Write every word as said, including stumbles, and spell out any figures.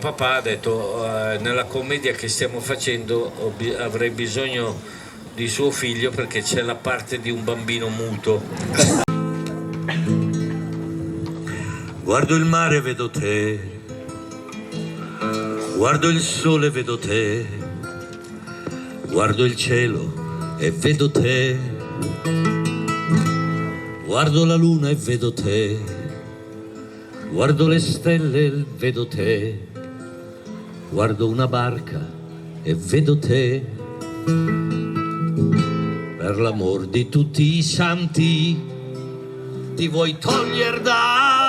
Papà ha detto, eh, "Nella commedia che stiamo facendo ho bi-, avrei bisogno di suo figlio perché c'è la parte di un bambino muto." Guardo il mare, vedo te. Guardo il sole, vedo te. Guardo il cielo e vedo te. Guardo la luna e vedo te. Guardo le stelle e vedo te. Guardo una barca e vedo te. Per l'amor di tutti i santi, ti vuoi toglier da